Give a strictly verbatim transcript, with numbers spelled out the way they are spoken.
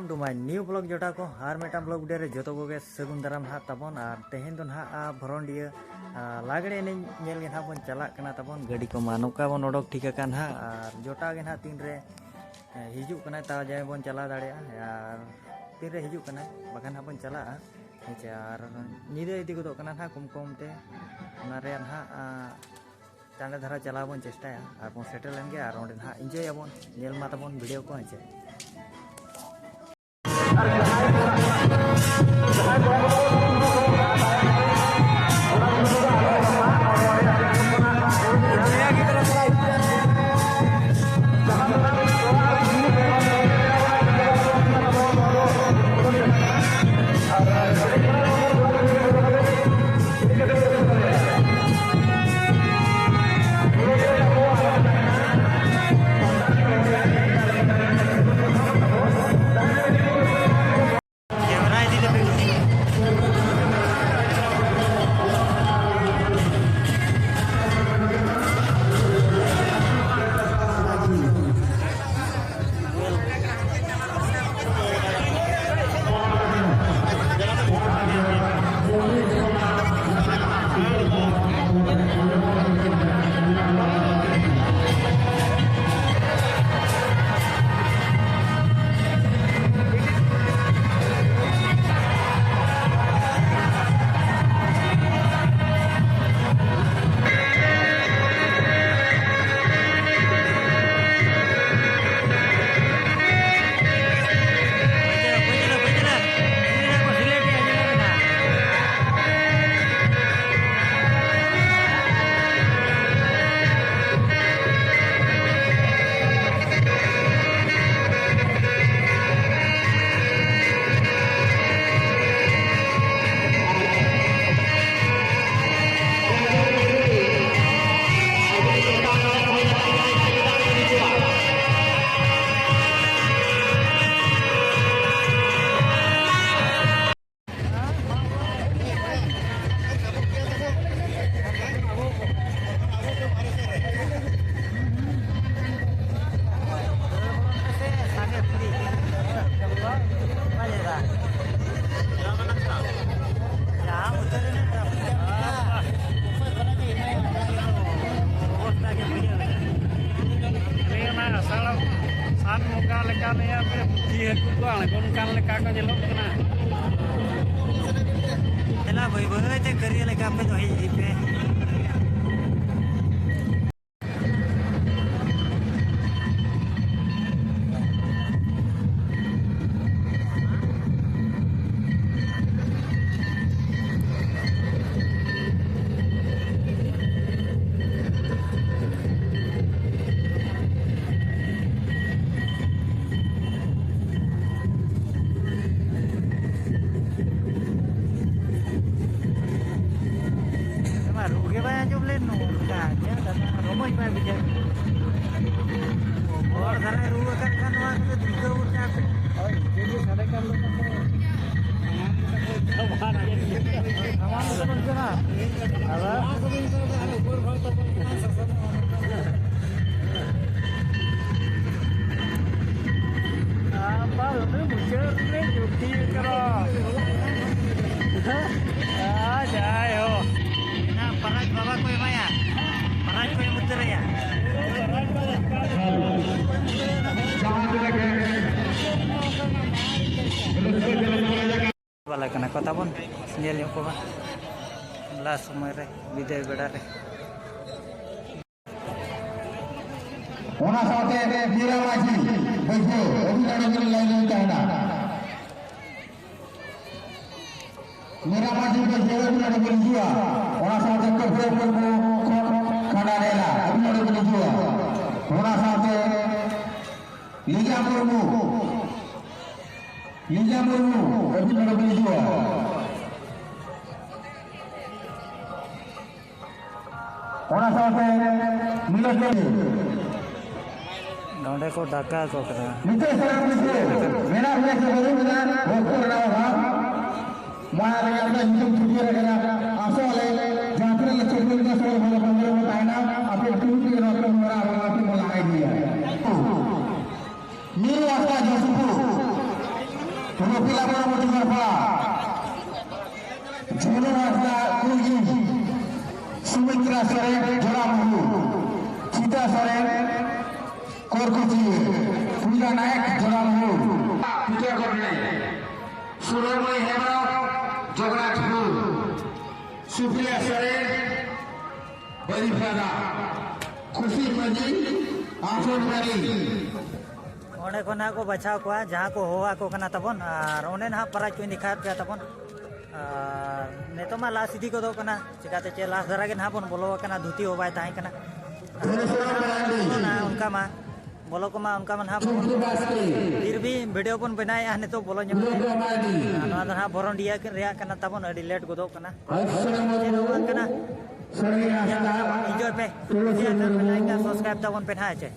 To my new vlog ᱡᱚᱴᱟ ᱠᱚ, ᱟᱨ ᱢᱤᱫᱴᱟᱝ vlog video ᱨᱮ ᱡᱚᱛᱚ ᱠᱚᱜᱮ ᱥᱟᱹᱜᱩᱱ ᱫᱟᱨᱟᱢ ᱱᱟᱦᱟᱜ ᱛᱟᱵᱚᱱ᱾ ᱟᱨ ᱛᱮᱦᱮᱧ ᱫᱚ ᱱᱟᱦᱟᱜ, ᱟ, ᱵᱷᱚᱨᱚᱱᱰᱤᱭᱟᱹ, ᱟ, ᱞᱟᱜᱽᱲᱮ ᱮᱱᱮᱡ ᱧᱮᱞ ᱜᱮ ᱱᱟᱦᱟᱜ ᱵᱚᱱ ᱪᱟᱞᱟᱜ ᱠᱟᱱᱟ ᱛᱟᱵᱚᱱ᱾ ᱜᱟᱹᱰᱤ ᱠᱚᱢᱟ ᱱᱚᱝᱠᱟ ᱵᱚᱱ ᱚᱰᱚᱠ ᱴᱷᱤᱠ ᱟᱠᱟᱱ ᱱᱟᱦᱟᱜ, ᱟᱨ ᱡᱚᱴᱟ ᱜᱮ ᱱᱟᱦᱟᱜ ᱛᱤᱱᱨᱮ, ᱮ, ᱦᱤᱡᱩᱜ ᱠᱟᱱᱟᱭ, ᱛᱟᱣ ᱡᱟᱭ ᱵᱚᱱ ᱪᱟᱞᱟᱣ ᱫᱟᱲᱮᱭᱟᱜᱼᱟ᱾ ᱟᱨ ᱛᱤᱱᱨᱮ ᱦᱤᱡᱩᱜ ᱠᱟᱱᱟᱭ, ᱵᱟᱠᱷᱟᱱ ᱱᱟᱦᱟᱜ ᱵᱚᱱ ᱪᱟᱞᱟᱜᱼᱟ, ᱦᱮᱸ ᱪᱮ᱾ ᱟᱨ ᱧᱤᱫᱟᱹ ᱤᱫᱤ ᱜᱚᱫᱚᱜ ᱠᱟᱱᱟ ᱱᱟᱦᱟᱜ ᱠᱚᱢ ᱠᱚᱢ ᱛᱮ, ᱚᱱᱟ ᱨᱮᱭᱟᱜ ᱱᱟᱦᱟᱜ, ᱟ, ᱪᱟᱸᱰᱮ ᱫᱷᱟᱨᱟ ᱪᱟᱞᱟᱣ ᱵᱚᱱ ᱪᱮᱥᱴᱟᱭᱟ ᱟᱨ ᱵᱚᱱ ᱥᱮᱴᱮᱨ ᱞᱮᱱ ᱜᱮ, ᱟᱨ ᱚᱸᱰᱮ ᱱᱟᱦᱟᱜ ᱤᱱᱡᱚᱭ ᱟᱵᱚᱱ, ᱧᱮᱞ ᱢᱟ ᱛᱟᱵᱚᱱ ᱵᱷᱤᱰᱤᱭᱳ ᱠᱚ, ᱦᱮᱸ ᱪᱮ᱾ ᱞᱟᱹᱭᱟ ᱯᱮ, ᱯᱩᱴᱷᱤ ᱦᱟᱹᱠᱩ ᱠᱚ ᱟᱬᱜᱚᱱ ᱠᱟᱱ ᱞᱮᱠᱟ ᱠᱚ ᱧᱮᱞᱚᱜ ᱠᱟᱱᱟ᱾ ᱫᱮᱞᱟ ᱵᱟᱹᱭ ᱵᱟᱹᱭ ᱛᱮ ᱠᱟᱹᱨᱤᱭᱟᱹ ᱞᱮᱠᱟ ᱯᱮ ᱫᱚ ᱦᱮᱡ ᱤᱫᱤ ᱯᱮ᱾ ᱢᱟ ᱨᱩ ᱜᱮ ᱵᱟᱭ ᱟᱸᱡᱚᱢ ᱞᱮᱱ ᱱᱚᱝᱠᱟ᱾ ᱧᱮᱞ ᱫᱟᱫᱟ, ᱨᱚᱢᱚᱡᱽ ᱵᱟᱭ ᱵᱩᱡᱷᱟᱹᱣ᱾ ᱦᱚᱲ ᱫᱷᱟᱨᱟᱭ ᱨᱩ ᱟᱠᱟᱫ ᱠᱷᱟᱱ ᱱᱚᱣᱟ ᱠᱚᱫᱚ ᱫᱩᱨᱜᱟᱹ ᱜᱚᱴᱟ ᱠᱚ᱾ ᱦᱳᱭ, ᱡᱩᱫᱤ ᱥᱟᱰᱮ ᱠᱷᱟᱱ ᱫᱚ ᱥᱟᱢᱟᱝ ᱨᱮᱫᱚ ᱵᱟᱝ ᱠᱟᱱᱟ᱾ ᱟᱫᱚ ᱟᱯᱟ ᱫᱚ ᱢᱩᱪᱟᱹᱫ ᱨᱮ ᱡᱩᱴᱤ ᱠᱟᱱᱟ᱾ ᱟᱨ ᱡᱟᱭ ᱦᱳ᱾ ᱚᱱᱟ ᱯᱟᱨᱟᱡᱽ ᱵᱟᱵᱟ ᱠᱚ ᱮᱢᱟᱭᱟ᱾ ᱯᱟᱨᱟᱡᱽ ᱠᱚ ᱮᱢ ᱩᱛᱟᱹᱨᱟᱭᱟ᱾ ᱡᱟᱦᱟᱸ ᱛᱤᱱᱟᱹᱜ ᱜᱮ ᱨᱟᱹᱥᱠᱟᱹ ᱡᱟᱞᱟᱝ ᱵᱟᱞᱟ ᱠᱟᱱᱟ ᱠᱚ ᱛᱟᱵᱚᱱ, ᱧᱮᱞ ᱧᱚᱜ ᱠᱚᱣᱟ ᱞᱟᱥ ᱥᱚᱢᱚᱭ ᱨᱮ, ᱵᱤᱫᱟᱹᱭ ᱵᱮᱲᱟ ᱨᱮ᱾ ᱚᱱᱟ ᱥᱟᱶᱛᱮ ᱢᱤᱨᱟ ᱢᱟᱹᱡᱷᱤ ᱵᱟᱹᱡᱷᱟᱹᱣ ᱟᱹᱵᱤᱱ ᱱᱚᱰᱮ ᱵᱤᱱ ᱞᱟᱭᱤᱱ ᱨᱮ ᱛᱟᱦᱮᱱᱟ᱾ ᱢᱤᱨᱟ ᱢᱟᱹᱡᱷᱤ ᱵᱟᱹᱡᱷᱟᱹᱣ ᱟᱹᱵᱤᱱ ᱱᱚᱰᱮ ᱵᱤᱱ ᱦᱤᱡᱩᱜᱼᱟ᱾ ᱚᱱᱟ ᱥᱟᱶᱛᱮ ᱠᱟᱹᱯᱩᱨ ᱢᱩᱨᱢᱩ ᱠᱷᱚᱱ ᱠᱷᱟᱸᱰᱟ ᱨᱮᱞᱟ ᱟᱹᱵᱤᱱ ᱱᱚᱰᱮ ᱵᱤᱱ ᱦᱤᱡᱩᱜᱼᱟ᱾ ᱚᱱᱟ ᱥᱟᱶᱛᱮ ᱞᱤᱡᱟ ᱢᱩᱨᱢᱩ, ᱞᱤᱡᱟ ᱢᱩᱨᱢᱩ ᱟᱹᱵᱤᱱ ᱱᱚᱰᱮ ᱵᱤᱱ ᱦᱤᱡᱩᱜᱼᱟ᱾ ᱚᱱᱟ ᱥᱟᱶᱛᱮ ᱢᱤᱞᱚᱱ ᱴᱩᱰᱩ᱾ ᱱᱚᱰᱮ ᱠᱚ ᱰᱟᱠᱟ ᱠᱚ ᱠᱟᱱᱟ᱾ ᱱᱤᱛᱚᱜ ᱥᱟᱱᱟᱢ ᱠᱤᱪᱷᱩ ᱢᱮᱱᱟᱜ ᱵᱚᱱᱟ ᱥᱮ ᱵᱟᱹᱱᱩᱜ ᱵᱚᱱᱟ, ᱚᱠᱛᱚ ᱨᱮᱱᱟᱜ ᱚᱵᱷᱟᱵ᱾ ᱢᱟ ᱨᱮᱭᱟᱜ ᱫᱚ ᱧᱩᱛᱩᱢ ᱪᱷᱩᱴᱤ ᱨᱮ ᱠᱟᱱᱟ᱾ ᱟᱥᱚᱜ ᱟᱞᱮ ᱡᱟᱦᱟᱸ ᱛᱤᱱᱟᱹᱜ ᱞᱮ ᱪᱷᱩᱴᱤ ᱞᱮᱱᱟ, ᱥᱚᱲᱚ ᱵᱷᱟᱜᱮ ᱵᱷᱟᱜᱮ ᱨᱮᱵᱚᱱ ᱛᱟᱦᱮᱱᱟ᱾ ᱟᱯᱮ ᱴᱩᱰᱩ ᱛᱮᱜᱮ ᱱᱚᱣᱟ ᱠᱟᱹᱢᱤ ᱦᱚᱨᱟ ᱟᱨ ᱱᱚᱣᱟ ᱠᱟᱹᱢᱤ ᱵᱚᱱ ᱞᱟᱦᱟ ᱤᱫᱤᱭᱟ᱾ ᱢᱤᱨᱩ ᱦᱟᱸᱥᱫᱟ ᱡᱚᱥᱤᱯᱩᱨ, ᱨᱚᱯᱤᱞᱟ ᱢᱩᱨᱢᱩ ᱴᱤᱜᱚᱨᱯᱟᱲᱟ, ᱡᱷᱩᱱᱩ ᱦᱟᱸᱥᱫᱟ ᱠᱩᱞᱜᱤ, ᱥᱩᱢᱤᱛᱨᱟ ᱥᱚᱨᱮᱱ ᱡᱚᱲᱟ ᱢᱩᱨᱢᱩ, ᱪᱤᱛᱟ ᱥᱚᱨᱮᱱ ᱠᱚᱨᱠᱩᱪᱤᱭᱟᱹ᱾ ᱱᱟᱭᱮᱠ ᱡᱚᱲᱟᱣ ᱯᱩᱡᱟᱹ ᱠᱚ ᱢᱮᱱᱟᱭ᱾ ᱥᱩᱨᱟᱹᱢᱟᱹᱭ ᱦᱮᱢᱵᱨᱚᱢ ᱡᱚᱜᱚᱱᱱᱟᱛᱷᱯᱩᱨ, ᱥᱩᱯᱨᱤᱭᱟ ᱥᱚᱨᱮᱱ ᱵᱟᱹᱨᱤᱯᱟᱫᱟ, ᱠᱷᱩᱥᱤ ᱢᱟᱹᱡᱷᱤ ᱟᱥᱚᱱ ᱵᱟᱹᱨᱤ᱾ ᱚᱸᱰᱮ ᱠᱷᱚᱱ ᱦᱟᱸᱜ ᱠᱚ ᱵᱟᱪᱷᱟᱣ ᱠᱚᱣᱟ ᱡᱟᱦᱟᱸ ᱠᱚ ᱦᱚᱦᱚ ᱟᱠᱚ ᱠᱟᱱᱟ ᱛᱟᱵᱚᱱ, ᱟᱨ ᱚᱸᱰᱮ ᱱᱟᱦᱟᱜ ᱯᱨᱟᱭᱤᱡᱽ ᱠᱚᱧ ᱫᱮᱠᱷᱟᱣᱮᱫ ᱯᱮᱭᱟ ᱛᱟᱵᱚᱱ᱾ ᱟᱨ ᱱᱤᱛᱚᱜ ᱢᱟ ᱞᱟᱥ ᱤᱫᱤ ᱜᱚᱫᱚᱜ ᱠᱟᱱᱟ, ᱪᱤᱠᱟᱛᱮ ᱪᱮ ᱞᱟᱥ ᱫᱷᱟᱨᱟ ᱜᱮ ᱱᱟᱦᱟᱜ ᱵᱚᱱ ᱵᱚᱞᱚ ᱟᱠᱟᱱᱟ, ᱫᱷᱩᱛᱤ ᱦᱚᱸ ᱵᱟᱭ ᱛᱟᱦᱮᱸ ᱠᱟᱱᱟ᱾ ᱚᱱᱟ ᱚᱱᱠᱟ ᱢᱟ ᱵᱚᱞᱚ ᱠᱚᱢᱟ ᱚᱱᱠᱟ ᱢᱟ ᱱᱟᱦᱟᱜ ᱵᱚᱱ ᱯᱷᱤᱨ ᱵᱷᱤ ᱵᱷᱤᱰᱤᱭᱳ ᱵᱚᱱ ᱵᱮᱱᱟᱣᱮᱫᱼᱟ ᱱᱤᱛᱚᱜ ᱵᱚᱞᱚ ᱧᱚᱜ ᱠᱟᱛᱮ᱾ ᱱᱚᱣᱟ ᱫᱚ ᱱᱟᱦᱟᱜ ᱵᱷᱚᱨᱚᱱᱰᱤᱭᱟ ᱨᱮᱭᱟᱜ ᱠᱟᱱᱟ ᱛᱟᱵᱚᱱ, ᱟᱹᱰᱤ ᱞᱮᱴ ᱜᱚᱫᱚᱜ ᱠᱟᱱᱟ᱾ ᱪᱮᱫ ᱦᱚᱸ ᱵᱟᱝ ᱠᱟᱱᱟ᱾ ᱤᱱᱡᱚᱭ ᱯᱮ, ᱠᱩᱥᱤᱭᱟᱜ ᱠᱷᱟᱱ ᱯᱮ ᱞᱟᱭᱤᱠ ᱟᱨ ᱥᱟᱵᱥᱠᱨᱟᱭᱤᱵ ᱛᱟᱵᱚᱱ ᱯᱮ ᱱᱟᱦᱟᱜ ᱪᱮ᱾